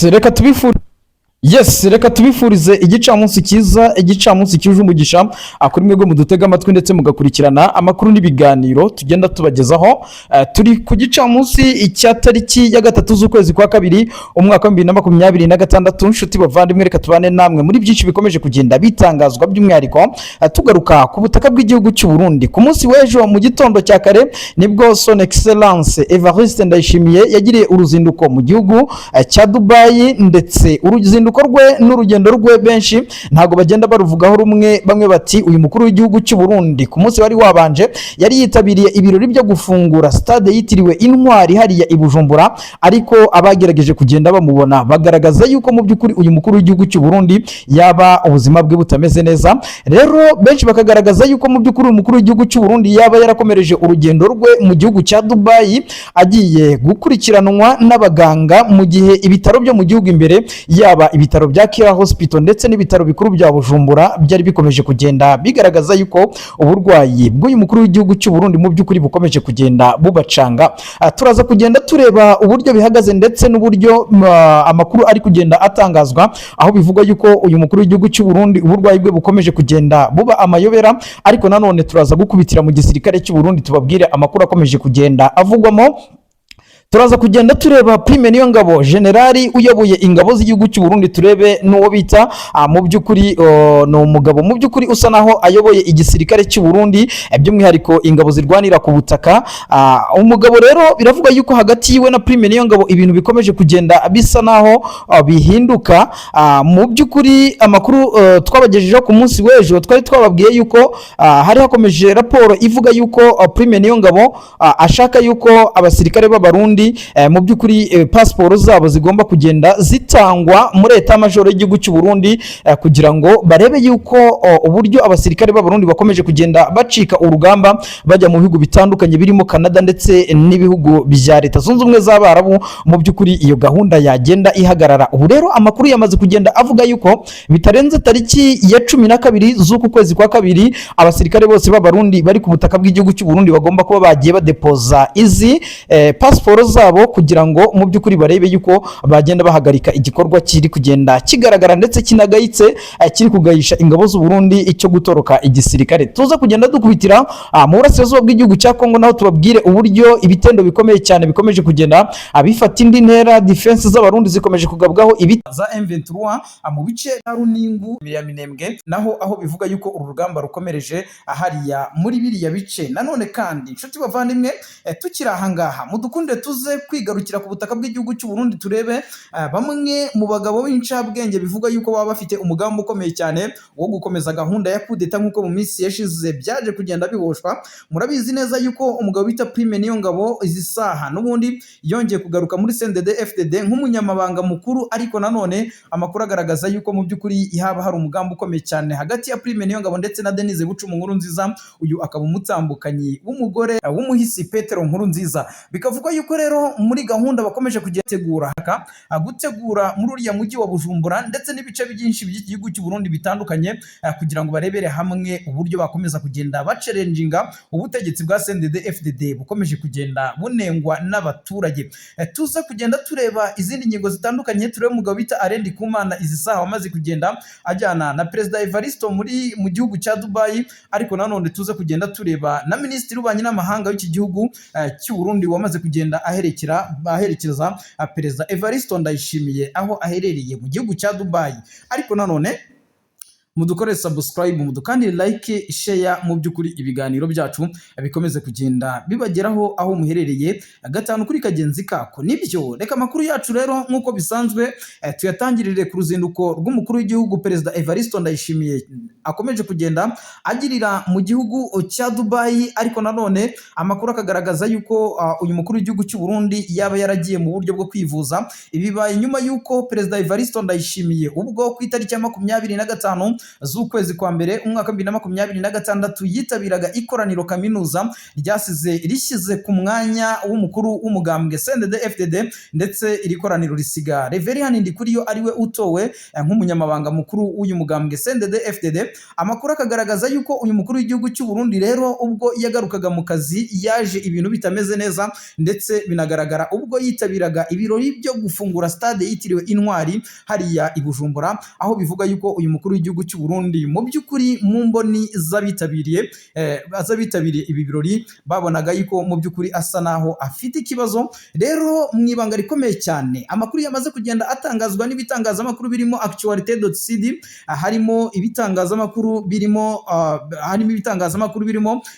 Reka tubifurize. Yes, reka tubifurize igicamunsi cyiza, igicamunsi cyuje umugisha kuri mwebwe mudutega amatwi ndetse mugakurikirana amakuru n'ibiganiro tugenda tubagezaho. Turi ku gicamunsi cya tariki ya 3 z'ukwezi kwa kabiri, umwaka wa 2026. Nshuti bavandimwe, reka tubane namwe muri byinshi bikomeje kugenda bitangazwa, by'umwihariko tugaruka ku butaka bw'igihugu cy'u Burundi. Ku munsi w'ejo mu gitondo cya kare nibwo Son Excellence Evariste Ndayishimiye yagiriye uruzinduko mu gihugu cya Dubai, ndetse uruzinduko rwe n'urugendo rwe benshi ntabwo bagenda baruvugaho rumwe. Bamwe bati uyu mukuru w'igihugu cy'u Burundi ku munsi wari wabanje yari yitabiriye ibirori byo gufungura stade yitiriwe Intwari hariya i Bujumbura, ariko abagerageje kugenda bamubona bagaragaza yuko mu by'ukuri uyu mukuru w'igihugu cy'u Burundi yaba ubuzima bwe butameze neza. Rero benshi bakagaragaza yuko mu by'ukuri uyu mukuru w'igihugu cy'u Burundi yaba yarakomereje urugendo rwe mu gihugu cya Dubai agiye gukurikiranwa n'abaganga, mu gihe ibitaro byo mu gihugu imbere, yaba ibitaro bya Kira Hospital ndetse n'ibitaro bikuru bya Bujumbura, byari bikomeje kugenda bigaragaza yuko uburwayi bw'uyu mukuru w'igihugu cy'u Burundi mu by'ukuri bukomeje kugenda bubacanga. Turaza kugenda tureba uburyo bihagaze ndetse n'uburyo amakuru ari kugenda atangazwa, aho bivugwa yuko uyu mukuru w'igihugu cy'u Burundi uburwayi bwe bukomeje kugenda buba amayobera. Ariko nanone turaza gukubitira mu gisirikare cy'u Burundi, tubabwire amakuru akomeje kugenda avugwamo. Turaza kugenda tureba Prime Niyongabo, generali uyoboye ingabo z'igihugu cy'u Burundi, turebe n'uwo bita mu by'ukuri ni umugabo mu by'ukuri usa naho ayoboye igisirikare cy'u Burundi, by'umwihariko ingabo zirwanira ku butaka. Umugabo rero biravuga yuko hagati yiwe na Prime Niyongabo ibintu bikomeje kugenda bisa naho bihinduka. Mu by'ukuri amakuru twabagejejeho ku munsi w'ejo, twari twababwiye yuko hari hakomeje raporo ivuga yuko Prime Niyongabo ashaka yuko abasirikare b'Abarundi mu by'ukuri pasiporo zabo zigomba kugenda zitangwa muri état-major y'igihugu cy'u Burundi, kugira ngo barebe yuko uburyo abasirikare b'Abarundi bakomeje kugenda bacika urugamba bajya mu bihugu bitandukanye birimo Canada ndetse n'ibihugu bya Leta Zunze Ubumwe z'Abarabu, mu by'ukuri iyo gahunda yagenda ihagarara. Ubu rero amakuru yamaze kugenda avuga yuko bitarenze tariki ya 12 z'uku kwezi kwa kabiri, abasirikare bose b'Abarundi bari ku butaka bw'igihugu cy'u Burundi bagomba kuba bagiye badepoza izi pasiporo zabo, kugira ngo mu by'ukuri barebe yuko bagenda bahagarika igikorwa kiri kugenda kigaragara ndetse kinagayitse, kiri kugayisha ingabo z'u Burundi, icyo gutoroka igisirikare. Tuza kugenda dukubitira mu burasirazuba bw'igihugu cya Kongo, naho tubabwire uburyo ibitendo bikomeye cyane bikomeje kugenda bifata indi ntera. Defense z'Abarundi zikomeje kugabwaho ibiti za M23 mu bice bya Runingu ya Minembwe, naho aho bivuga yuko uru rugamba rukomereje hariya muri biriya bice. Nanone kandi, inshuti bavandimwe, tukiri ahangaha, mudukunde tuze kwigarukira ku butaka bw'igihugu cy'u Burundi, turebe bamwe mu bagabo b'incabwenge bivuga yuko baba bafite umugambi ukomeye cyane wo gukomeza gahunda ya kudeta, nk'uko mu minsi yashize byaje kugenda bihoshwa. Murabizi neza yuko umugabo bita Prime Niyongabo izi saha n'ubundi yongeye kugaruka muri CNDD FDD nk'umunyamabanga mukuru, ariko nanone amakuru agaragaza yuko mu by'ukuri haba hari umugambi ukomeye cyane hagati ya Prime Niyongabo ndetse na Denise Bucumi Nkurunziza, uyu akaba umutambukanyi w'umugore w'umuhisi Petero Nkurunziza. Bikavugwa yuko rero muri gahunda bakomeje kujya gutegura muri uriya mujyi wa Bujumbura ndetse n'ibice byinshi by'igihugu cy'u Burundi bitandukanye, kugira ngo barebere hamwe uburyo bakomeza kugenda bachallenginga ubutegetsi bwa CNDD FDD bukomeje kugenda bunengwa n'abaturage. Tuze kugenda tureba izindi ngingo zitandukanye, turebe umugabo bita Alain Ndikumana izi saha wamaze kugenda ajyana na Perezida Evaristo mu gihugu cya Dubai, ariko nanone tuze kugenda tureba na Minisitiri w'Ububanyi n'Amahanga w'iki gihugu cy'u Burundi wamaze kugenda aherekeza Perezida Evaristo Ndayishimiye aho aherereye mu gihugu cya Dubai. Ariko nanone mudukore subscribe, mudukandire like, share, mu by'ukuri ibiganiro byacu bikomeze kugenda bibageraho aho muherereye gatanu kuri kagenzi kako. Nibyo, reka amakuru yacu rero nk'uko bisanzwe tuyatangirire ku ruzinduko rw'umukuru w'igihugu Perezida Evaristo Ndayishimiye akomeje kugenda agirira mu gihugu cya Dubai, ariko nanone amakuru akagaragaza yuko uyu mukuru w'igihugu cy'u Burundi yaba yaragiye mu buryo bwo kwivuza. Ibi bibaye nyuma y'uko Perezida Evaristo Ndayishimiye ubwo ku itariki ya 25 z'ukwezi kwa mbere umwaka 2026 yitabiraga ikoraniro kaminuza ryasize rishyize ku mwanya w'umukuru w'umugambwe CNDD FDD, ndetse iri koraniro risiga Reverien Ndikuriyo ariwe utowe nk'umunyamabanga mukuru w'uyu mugambwe CNDD FDD. Amakuru akagaragaza yuko uyu mukuru w'igihugu cy'u Burundi rero ubwo yagarukaga mu kazi yaje ibintu bitameze neza, ndetse binagaragara ubwo yitabiraga ibirori byo gufungura stade yitiriwe Intwari hariya i Bujumbura, aho bivuga yuko uyu mukuru w'igihugu cy'u Burundi mu by'ukuri mu mboni z'abitabiriye ibi birori babonaga yuko mu by'ukuri asa naho afite ikibazo. Rero mu ibanga rikomeye cyane, amakuru yamaze kugenda atangazwa n'ibitangazamakuru birimo actualité.cd, harimo ibitangazamakuru birimo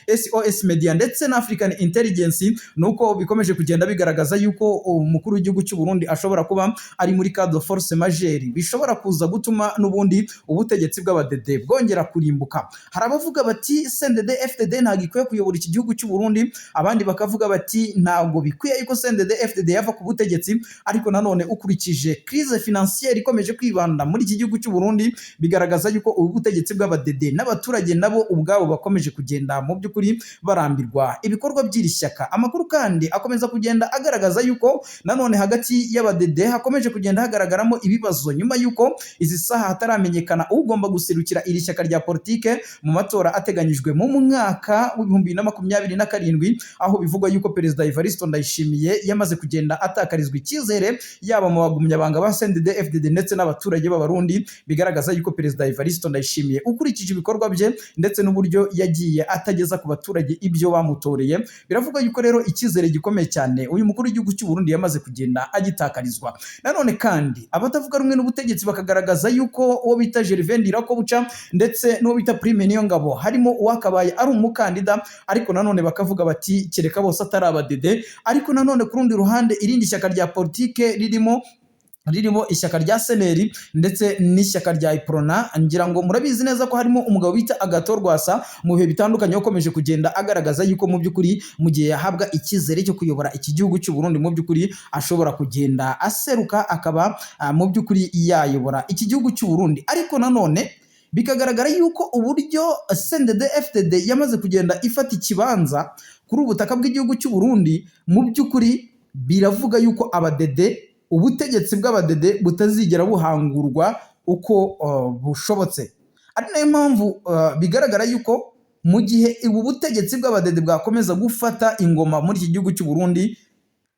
SOS Media ndetse na African Intelligence, nuko bikomeje kugenda bigaragaza yuko umukuru w'igihugu cy'u Burundi ashobora kuba ari muri cas de force majeure, bishobora kuza gutuma n'ubundi ubutegetsi bw'abadede bwongera kurimbuka. Hari abavuga bati CNDD FDD ntabwo ikwiye kuyobora iki gihugu cy'u Burundi, abandi bakavuga bati ntabwo bikwiye yuko CNDD FDD yava ku butegetsi. Ariko nanone ukurikije crise financière ikomeje kwibanda muri iki gihugu cy'u Burundi, bigaragaza yuko ubu butegetsi bw'abadede n'abaturage nabo ubwabo bakomeje kugenda mu by'ukuri barambirwa ibikorwa by'iri shyaka. Amakuru kandi akomeza kugenda agaragaza yuko nanone hagati y'abadede hakomeje kugenda hagaragaramo ibibazo, nyuma yuko izi saha hataramenyekana ugomba guserukira iri shyaka rya politike mu matora ateganyijwe mu mwaka w'2027, aho bivugwa yuko Perezida Evariste Ndayishimiye yamaze kugenda atakarizwa icyizere yaba mu bagumyabanga ba CNDD FDD ndetse n'abaturage b'Abarundi. Bigaragaza yuko Perezida Evariste Ndayishimiye, ukurikije ibikorwa bye ndetse n'uburyo yagiye atageza ku baturage ibyo bamutoreye, biravuga yuko rero icyizere gikomeye cyane uyu mukuru w'igihugu cy'u Burundi yamaze kugenda agitakarizwa. Nanone kandi abatavuga rumwe n'ubutegetsi bakagaragaza yuko uwo bita Gervais Ndirakobuca ndetse n'uwo bita Prime Niyongabo harimo uwakabaye ari umukandida, ariko nanone bakavuga bati kereka bose atari abadede. Ariko nanone ku rundi ruhande, irindi shyaka rya politike ririmo ishyaka rya CNL ndetse n'ishyaka rya Uprona, ngira ngo murabizi neza ko harimo umugabo bita Agathon Rwasa, mu bihe bitandukanye wakomeje kugenda agaragaza yuko mu by'ukuri mu gihe yahabwa icyizere cyo kuyobora iki gihugu cy'u Burundi, mu by'ukuri ashobora kugenda aseruka akaba mu by'ukuri yayobora iki gihugu cy'u Burundi. Ariko nanone bikagaragara yuko uburyo CNDD FDD yamaze kugenda ifata ikibanza kuri ubu butaka bw'igihugu cy'u Burundi, mu by'ukuri biravuga yuko abadede, ubutegetsi bw'abadede butazigera buhangurwa uko bushobotse. Ari nayo mpamvu bigaragara yuko mu gihe ubu butegetsi bw'abadede bwakomeza gufata ingoma muri iki gihugu cy'u Burundi,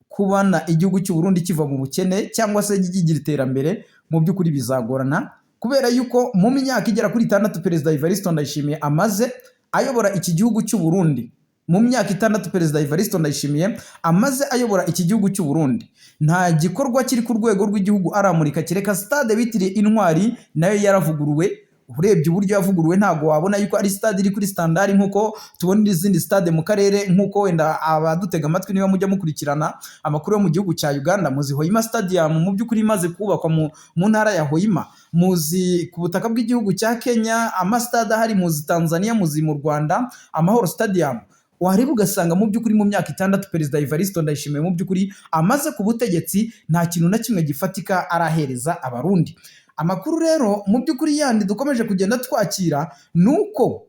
kubana igihugu cy'u Burundi kiva mu bukene cyangwa se kigira iterambere mu by'ukuri bizagorana, kubera yuko mu myaka igera kuri 6 Perezida Evariste Ndayishimiye amaze ayobora iki gihugu cy'u Burundi, mu myaka 6 Perezida Evariste Ndayishimiye amaze ayobora iki gihugu cy'u Burundi, nta gikorwa kiri ku rwego rw'igihugu aramurika, kereka stade bitiriye Intwari, nayo yaravuguruwe. Urebye uburyo yavuguruwe, ntabwo wabona yuko ari stade iri kuri standard nk'uko tubona izindi stade mu karere, nk'uko wenda abadutega amatwi niba mujya mukurikirana amakuru yo mu gihugu cya Uganda, muzi Hoima Stadium mu by'ukuri imaze kubakwa mu ntara ya Hoima, muzi ku butaka bw'igihugu cya Kenya amasitade ahari, muzi Tanzania, muzi mu Rwanda Amahoro Stadium. Wareba ugasanga mu by'ukuri mu myaka 6 Perezida Evariste Ndayishimiye mu by'ukuri amaze ku butegetsi, nta kintu na kimwe gifatika arahereza Abarundi. Amakuru rero mu by'ukuri yandi dukomeje kugenda twakira ni uko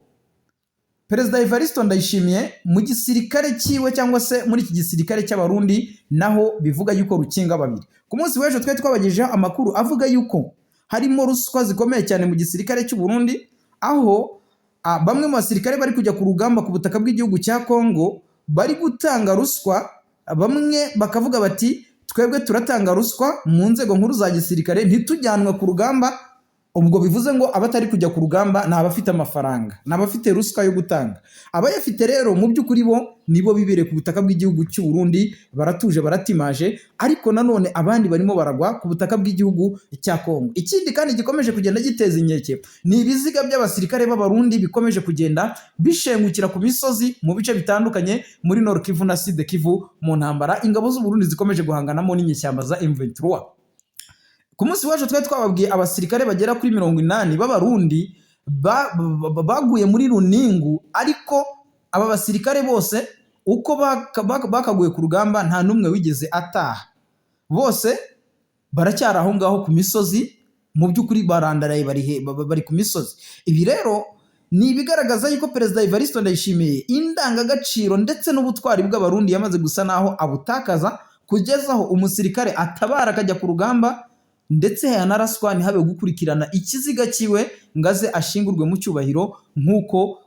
Perezida Evariste Ndayishimiye mu gisirikare cyiwe cyangwa se muri iki gisirikare cy'Abarundi naho bivuga yuko rukinga babiri. Ku munsi w'ejo twari twabagejejeho amakuru avuga yuko harimo ruswa zikomeye cyane mu gisirikare cy'u Burundi, aho bamwe mu basirikare bari kujya ku rugamba ku butaka bw'igihugu cya Kongo bari gutanga ruswa. Bamwe bakavuga bati twebwe turatanga ruswa mu nzego nkuru za gisirikare ntitujyanwe ku rugamba. Ubwo bivuze ngo abatari kujya ku rugamba ni abafite amafaranga, ni abafite ruswa yo gutanga. Abayafite rero mu by'ukuri bo nibo bibereye ku butaka bw'igihugu cy'u Burundi, baratuje, baratimaje, ariko nanone abandi barimo baragwa ku butaka bw'igihugu cya Kongo. Ikindi kandi gikomeje kugenda giteza inkeke ni ibiziga by'abasirikare b'Abarundi bikomeje kugenda bishengukira ku misozi mu bice bitandukanye muri Nord Kivu na Sud Kivu, mu ntambara ingabo z'u Burundi zikomeje guhanganamo n'inyeshyamba za M23. Ku munsi w'ejo twari twababwiye abasirikare bagera kuri 80 b'Abarundi baguye muri Runingu, ariko aba basirikare bose uko bakaguye ku rugamba nta n'umwe wigeze ataha, bose baracyari aho ngaho ku misozi. Mu by'ukuri barandaraye, bari ku misozi. Ibi rero ni ibigaragaza yuko Perezida Evariste Ndayishimiye indangagaciro ndetse n'ubutwari bw'Abarundi yamaze gusa naho abutakaza, kugeza aho umusirikare atabara akajya ku rugamba, ndetse yanaraswa ntihabe gukurikirana ikiziga cyiwe ngo aze ashingurwe mu cyubahiro nk'uko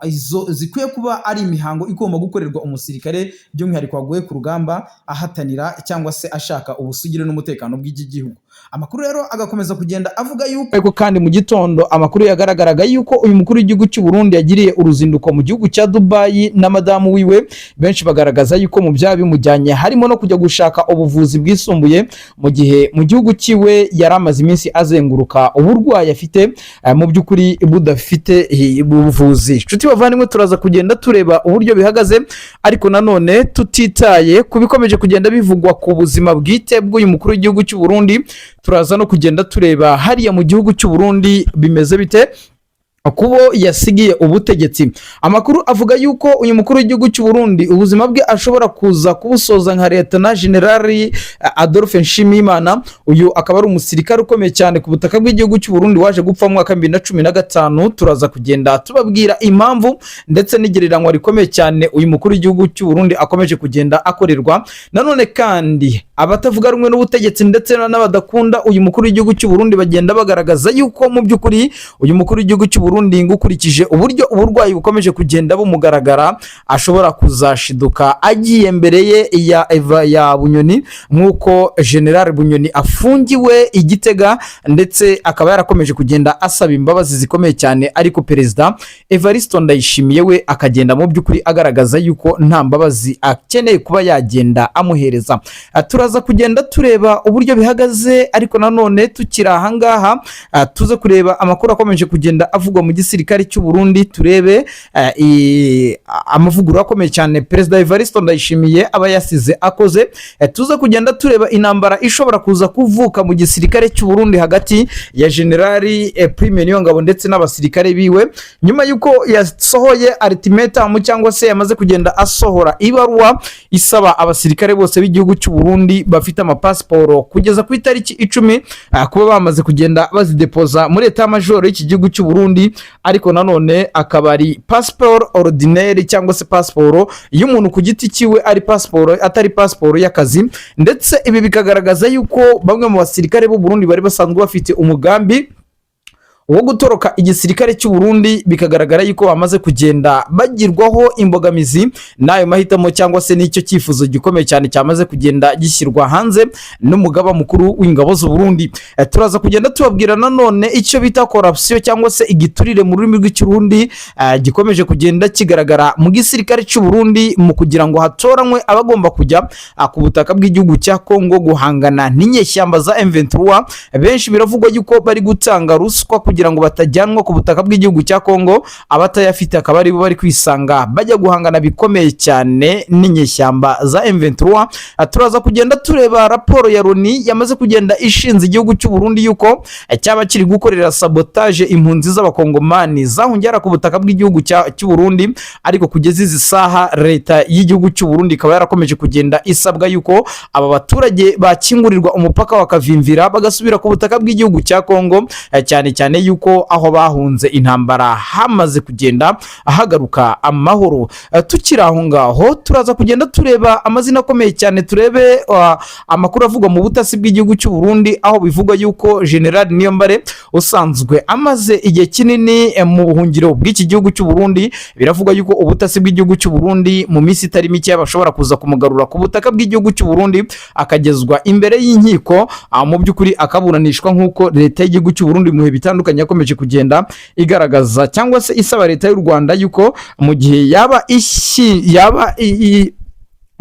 izo zikwiye kuba ari imihango igomba gukorerwa umusirikare, by'umwihariko waguye ku rugamba ahatanira cyangwa se ashaka ubusugire n'umutekano bw'iki gihugu. Amakuru rero agakomeza kugenda avuga yuko, ariko kandi mu gitondo amakuru yagaragaraga yuko uyu mukuru w'igihugu cy'u Burundi yagiriye uruzinduko mu gihugu cya Dubai na madamu wiwe. Benshi bagaragaza yuko mu byaba bimujyanye harimo no kujya gushaka ubuvuzi bwisumbuye, mu gihe mu gihugu cyiwe yari amaze iminsi azenguruka uburwayi afite mu by'ukuri budafite ubuvuzi. Inshuti bavandimwe, turaza kugenda tureba uburyo bihagaze, ariko nanone tutitaye ku bikomeje kugenda bivugwa ku buzima bwite bw'uyu mukuru w'igihugu cy'u Burundi. Turaza no kugenda tureba hariya mu gihugu cy'u Burundi bimeze bite kubo yasigiye ubutegetsi. Amakuru avuga yuko uyu mukuru w'igihugu cy'u Burundi ubuzima bwe ashobora kuza kubusoza nka Leta Generali Adolphe Nshimiyimana. Uyu akaba ari umusirikare ukomeye cyane ku butaka bw'igihugu cy'u Burundi waje gupfa mu mwaka wa 2015. Turaza kugenda tubabwira impamvu ndetse n'igereranywa rikomeye cyane uyu mukuru w'igihugu cy'u Burundi akomeje kugenda akorerwa. Nanone kandi abatavuga rumwe n'ubutegetsi ndetse n'abadakunda uyu mukuru w'igihugu cy'u Burundi bagenda bagaragaza yuko mu by'ukuri uyu mukuru w'igihugu cy'u Burundi, ngo ukurikije uburyo uburwayi bukomeje kugenda bumugaragara, ashobora kuzashiduka agiye mbere ye ya Eva ya Bunyoni, nk'uko General Bunyoni afungiwe i Gitega, ndetse akaba yarakomeje kugenda asaba imbabazi zikomeye cyane, ariko Perezida Evariste Ndayishimiye we akagenda mu by'ukuri agaragaza yuko nta mbabazi akeneye kuba yagenda amuhereza. Turaza kugenda tureba uburyo bihagaze, ariko nanone tukiri ahangaha tuze kureba amakuru akomeje kugenda avugwa mu gisirikare cy'u Burundi, turebe amavugurura akomeye cyane Perezida Evariste Ndayishimiye aba yasize akoze. Tuze kugenda tureba intambara ishobora kuza kuvuka mu gisirikare cy'u Burundi hagati ya Generali Prime Niyongabo ndetse n'abasirikare biwe, nyuma y'uko yasohoye ultimatum cyangwa se yamaze kugenda asohora ibaruwa isaba abasirikare bose b'igihugu cy'u Burundi bafite amapasiporo kugeza ku itariki 10 kuba bamaze kugenda bazidepoza muri état-major y'iki gihugu cy'u Burundi. Ariko nanone akaba ari pasiporo ordinaire cyangwa se pasiporo y'umuntu ku giti cyiwe, ari pasiporo atari pasiporo y'akazi. Ndetse ibi bikagaragaza yuko bamwe mu basirikare b'u Burundi bari basanzwe bafite umugambi wo gutoroka igisirikare cy'u Burundi, bikagaragara yuko bamaze kugenda bagirwaho imbogamizi n'ayo mahitamo cyangwa se n'icyo cyifuzo gikomeye cyane cyamaze kugenda gishyirwa hanze n'umugaba mukuru w'ingabo z'u Burundi. Turaza kugenda tubabwira nanone icyo bita corruption cyangwa se igiturire mu rurimi rw'Ikirundi gikomeje kugenda kigaragara mu gisirikare cy'u Burundi mu kugira ngo hatoranywe abagomba kujya ku butaka bw'igihugu cya Kongo guhangana n'inyeshyamba za M23. Benshi biravugwa yuko bari gutanga ruswa kugira ngo batajyanwa ku butaka bw'igihugu cya Kongo, abatayafite akaba aribo bari kwisanga bajya guhangana bikomeye cyane n'inyeshyamba za M23. Turaza kugenda tureba raporo ya Loni yamaze kugenda ishinze igihugu cy'u Burundi yuko cyaba kiri gukorera sabotage impunzi z'Abakongomani zahungira ku butaka bw'igihugu cy'u Burundi, ariko kugeza izi saha leta y'igihugu cy'u Burundi ikaba yarakomeje kugenda isabwa yuko aba baturage bakingurirwa umupaka wa Kavimvira bagasubira ku butaka bw'igihugu cya Kongo, cyane cyane yuko aho bahunze intambara hamaze kugenda hagaruka amahoro. Tukiri aho ngaho, turaza kugenda tureba amazina akomeye cyane, turebe amakuru avugwa mu butasi bw'igihugu cy'u Burundi, aho bivugwa yuko General Niyombare usanzwe amaze igihe kinini mu buhungiro bw'iki gihugu cy'u Burundi, biravugwa yuko ubutasi bw'igihugu cy'u Burundi mu minsi itari mike bashobora kuza kumugarura ku butaka bw'igihugu cy'u Burundi, akagezwa imbere y'inkiko, mu by'ukuri akaburanishwa nk'uko leta y'igihugu cy'u Burundi mu bihe bitandukanye yakomeje kugenda igaragaza cyangwa se isaba leta y'u Rwanda yuko mu gihe yaba ishyi yaba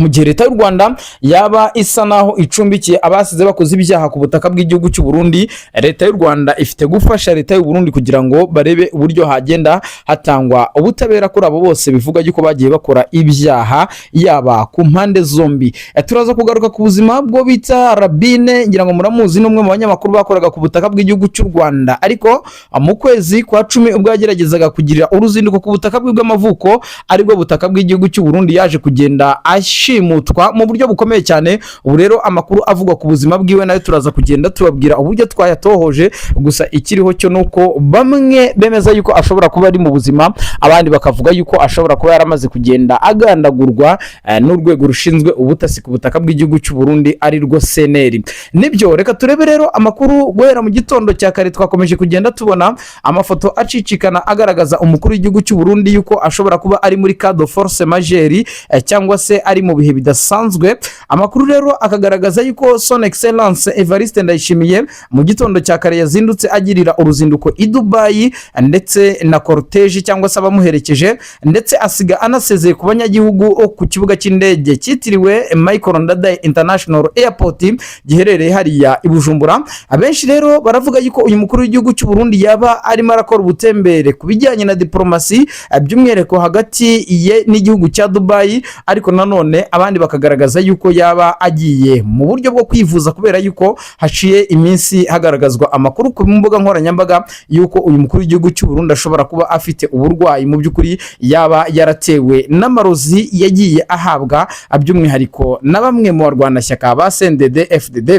mu gihe leta y'u Rwanda yaba isa naho icumbikiye abasize bakoze ibyaha ku butaka bw'igihugu cy'u Burundi, leta y'u Rwanda ifite gufasha leta y'u Burundi kugira ngo barebe uburyo hagenda hatangwa ubutabera kuri abo bose bivuga yuko bagiye bakora ibyaha, yaba ku mpande zombi. Turaza kugaruka ku buzima bwo bita Rabine. Ngira ngo muramuzi, ni umwe mu banyamakuru bakoraga ku butaka bw'igihugu cy'u Rwanda, ariko mu kwezi kwa 10 ubwo yageragezaga kugirira uruzinduko ku butaka bwe bw'amavuko, aribwo butaka bw'igihugu cy'u Burundi, yaje kugenda ashinjwa gushimutwa mu buryo bukomeye cyane. Ubu rero amakuru avugwa ku buzima bwiwe nayo turaza kugenda tubabwira uburyo twayatohoje. Gusa ikiriho cyo ni uko bamwe bemeza yuko ashobora kuba ari mu buzima, abandi bakavuga yuko ashobora kuba yaramaze kugenda agandagurwa n'urwego rushinzwe ubutasi ku butaka bw'igihugu cy'u Burundi, ari rwo CNR. Nibyo, reka turebe rero amakuru. Guhera mu gitondo cya kare twakomeje kugenda tubona amafoto acicikana agaragaza umukuru w'igihugu cy'u Burundi yuko ashobora kuba ari muri cas de force majeure, cyangwa se ari mu bihe bidasanzwe. Amakuru rero akagaragaza yuko Son Excellence Evariste Ndayishimiye mu gitondo cya kare yazindutse agirira uruzinduko i Dubai ndetse na cortège cyangwa se abamuherekeje, ndetse asiga anasezeye ku banyagihugu ku kibuga cy'indege cyitiriwe Michael Ndadaye International Airport giherereye hariya i Bujumbura. Abenshi rero baravuga yuko uyu mukuru w'igihugu cy'u Burundi yaba arimo arakora ubutembere ku bijyanye na diporomasi, by'umwihariko hagati ye n'igihugu cya Dubai, ariko nanone abandi bakagaragaza yuko yaba agiye mu buryo bwo kwivuza, kubera yuko haciye iminsi hagaragazwa amakuru ku mbuga nkoranyambaga yuko uyu mukuru w'igihugu cy'u Burundi ashobora kuba afite uburwayi mu by'ukuri yaba yaratewe n'amarozi yagiye ahabwa, by'umwihariko na bamwe mu barwanashyaka ba CNDD FDD.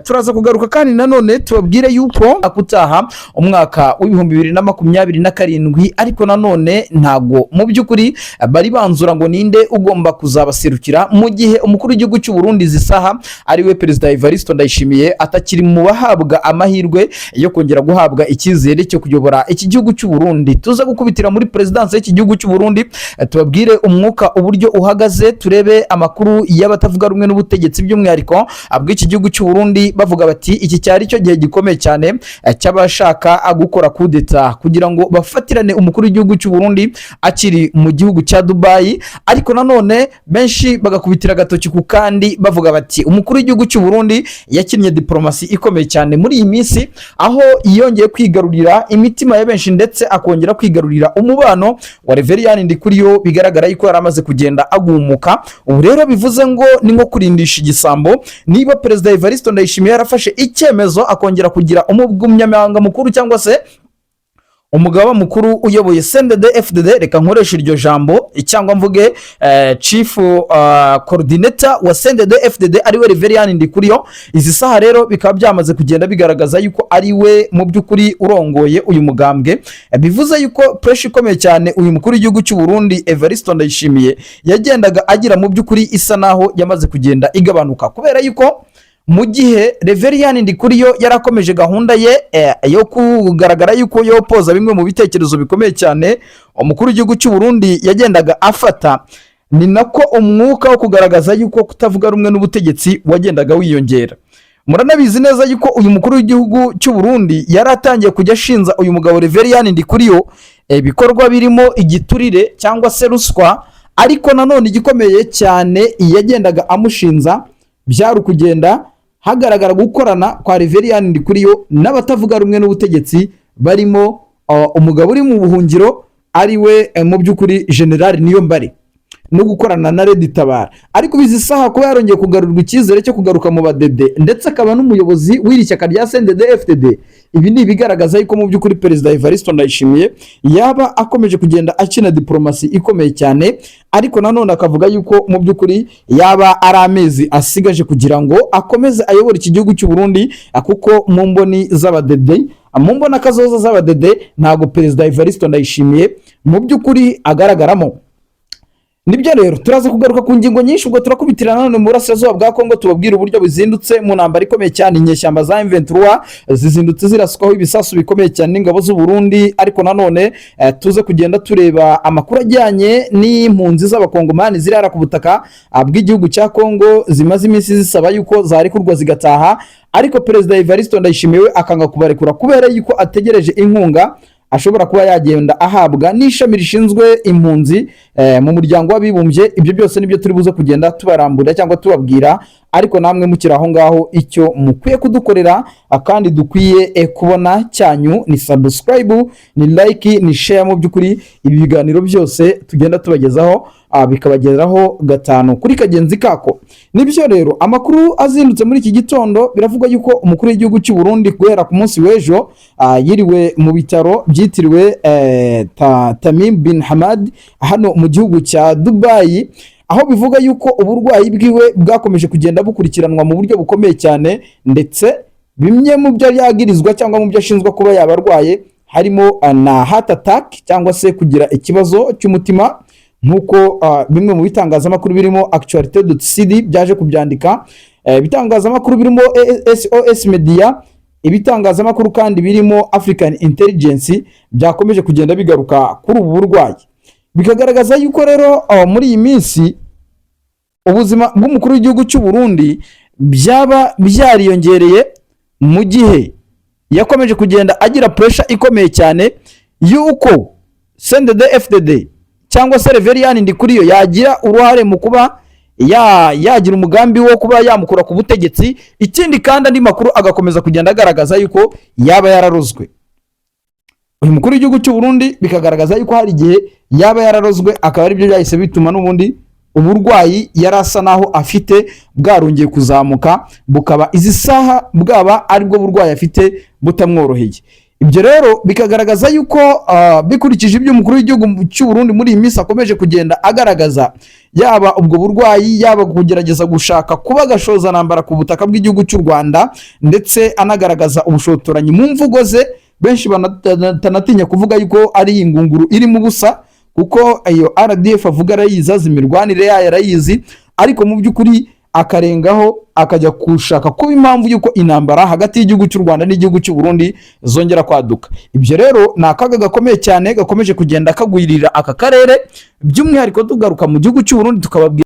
Turaza kugaruka kandi nanone tubabwire yuko akutaha umwaka wa 2027, ariko nanone ntago mu by'ukuri bari banzura ngo ninde ugomba kuzabaserukira mu gihe umukuru w'igihugu cy'u Burundi izi saha ari we Perezida Evariste Ndayishimiye atakiri mu bahabwa amahirwe yo kongera guhabwa icyizere cyo kuyobora iki gihugu cy'u Burundi. Tuza gukubitira muri perezidansi y'iki gihugu cy'u Burundi, tubabwire umwuka uburyo uhagaze, turebe amakuru y'abatavuga rumwe n'ubutegetsi by'umwihariko bw'iki gihugu cy'u Burundi, bavuga bati iki cyari cyo gihe gikomeye cyane cy'abashaka gukora kudeta kugira ngo bafatirane umukuru w'igihugu cy'u Burundi akiri mu gihugu cya Dubai. Ariko nanone benshi bagakubitira agatoki ku kandi, bavuga bati umukuru w'igihugu cy'u Burundi yakinnye diporomasi ikomeye cyane muri iyi minsi, aho yongeye kwigarurira imitima ya benshi ndetse akongera kwigarurira umubano wa Reveriyani Ndikuriyo, bigaragara yuko yari amaze kugenda agumuka. Ubu rero bivuze ngo ni nko kurindisha igisambo. Niba Perezida Evariste Ndayishimiye yarafashe icyemezo akongera kugira umunyamabanga mukuru cyangwa se umugaba mukuru uyoboye CNDD FDD, reka nkoreshe iryo jambo cyangwa mvuge chief coordinator wa CNDD FDD, ariwe Reveriyani Ndikuriyo, izi saha rero bikaba byamaze kugenda bigaragaza yuko ari we mu by'ukuri urongoye uyu mugambwe. Bivuze yuko pressure ikomeye cyane uyu mukuru w'igihugu cy'u Burundi Evariste Ndayishimiye yagendaga agira mu by'ukuri isa naho yamaze kugenda igabanuka, kubera yuko mu gihe Reveriyani Ndikuriyo yarakomeje gahunda ye yo kugaragara yuko yopoza bimwe mu bitekerezo bikomeye cyane umukuru w'igihugu cy'u Burundi yagendaga afata, ni nako umwuka wo kugaragaza yuko kutavuga rumwe n'ubutegetsi wagendaga wiyongera. Muranabizi neza yuko uyu mukuru w'igihugu cy'u Burundi yari atangiye kujya ashinza uyu mugabo Reveriyani Ndikuriyo ibikorwa birimo igiturire cyangwa se ruswa. Ariko nanone igikomeye cyane yagendaga amushinza byari ukugenda hagaragara gukorana kwa Reveriyani Ndikuriyo n'abatavuga rumwe n'ubutegetsi, barimo umugabo uri mu buhungiro ari we mu by'ukuri General Niyombare, no gukorana na RED Tabara. Ariko izi saha kuba yarongeye kugarurwa icyizere cyo kugaruka mu badede, ndetse akaba n'umuyobozi w'iri shyaka rya CNDD FDD, ibi ni ibigaragaza yuko mu by'ukuri Perezida Evariste Ndayishimiye yaba akomeje kugenda akina diporomasi ikomeye cyane. Ariko nanone akavuga yuko mu by'ukuri yaba ari amezi asigaje kugira ngo akomeze ayobore iki gihugu cy'u Burundi, kuko mu mboni z'abadede, mu mboni akazoza z'abadede, ntabwo Perezida Evariste Ndayishimiye mu by'ukuri agaragaramo. Nibyo rero, turaza kugaruka ku ngingo nyinshi. Ubwo turakubitira nanone mu burasirazuba bwa Kongo, tubabwira uburyo buzindutse mu ntambara ikomeye cyane. Inyeshyamba za M23 zizindutse ziraswaho ibisasu bikomeye cyane n'ingabo z'u Burundi. Ariko nanone tuze kugenda tureba amakuru ajyanye n'impunzi z'abakongomani zirara ku butaka bw'igihugu cya Kongo, zimaze iminsi zisaba yuko zarekurwa zigataha, ariko Perezida Evariste Ndayishimiye we akanga kubarekura kubera yuko ategereje inkunga ashobora kuba yagenda ahabwa n'ishami rishinzwe impunzi mu Muryango w'Abibumbye. Ibyo byose nibyo turi buze kugenda tubarambura cyangwa tubabwira. Ariko namwe mukiri aho ngaho, icyo mukwiye kudukorera kandi dukwiye kubona cyanyu ni subscribe, ni like, ni share. Mu by'ukuri ibi biganiro byose tugenda tubagezaho bikabageraho gatanu kuri kagenzi kako. Nibyo rero, amakuru azindutse muri iki gitondo, biravugwa yuko umukuru w'igihugu cy'u Burundi guhera ku munsi w'ejo yiriwe mu bitaro byitiriwe Tamim bin Hamad hano mu gihugu cya Dubai. Aho bivuga yuko uburwayi bwiwe bwakomeje kugenda bukurikiranwa mu buryo bukomeye cyane, ndetse bimwe mu byo yagirizwa cyangwa mu byo ashinzwe kuba yaba arwaye harimo na heart attack cyangwa se kugira ikibazo cy'umutima, nk'uko bimwe mu bitangazamakuru birimo Actualité.cd byaje kubyandika, ibitangazamakuru birimo SOS Media, ibitangazamakuru kandi birimo African Intelligence byakomeje kugenda bigaruka kuri ubu burwayi, bikagaragaza yuko rero muri iyi minsi ubuzima bw'umukuru w'igihugu cy'u Burundi byaba byariyongereye, mu gihe yakomeje kugenda agira pressure ikomeye cyane y'uko CNDD FDD cyangwa se Reverien Ndikuriyo yagira uruhare mu kuba yagira umugambi wo kuba yamukura ku butegetsi. Ikindi kandi, andi makuru agakomeza kugenda agaragaza yuko yaba yararozwe uyu mukuru w'igihugu cy'u Burundi, bikagaragaza yuko hari igihe yaba yararozwe, akaba aribyo byahise bituma n'ubundi uburwayi yari asa naho afite bwarongeye kuzamuka, bukaba izi saha bwaba aribwo burwayi afite butamworoheye. Ibyo rero bikagaragaza yuko bikurikije ibyo umukuru w'igihugu cy'u Burundi muri iyi minsi akomeje kugenda agaragaza, yaba ubwo burwayi, yaba kugerageza gushaka kuba agashozanambara ku butaka bw'igihugu cy'u Rwanda, ndetse anagaragaza ubushotoranyi mu mvugo ze, benshi batanatinya kuvuga yuko ari ingunguru irimo ubusa, kuko iyo RDF avuga arayizi, azi imirwanire yayo arayizi, ariko mu by'ukuri akarengaho akajya gushaka kuba impamvu y'uko intambara hagati y'igihugu cy'u Rwanda n'igihugu cy'u Burundi zongera kwaduka. Ibyo rero ni akaga gakomeye cyane gakomeje kugenda kagwirira aka karere, by'umwihariko tugaruka mu gihugu cy'u Burundi tukababwira.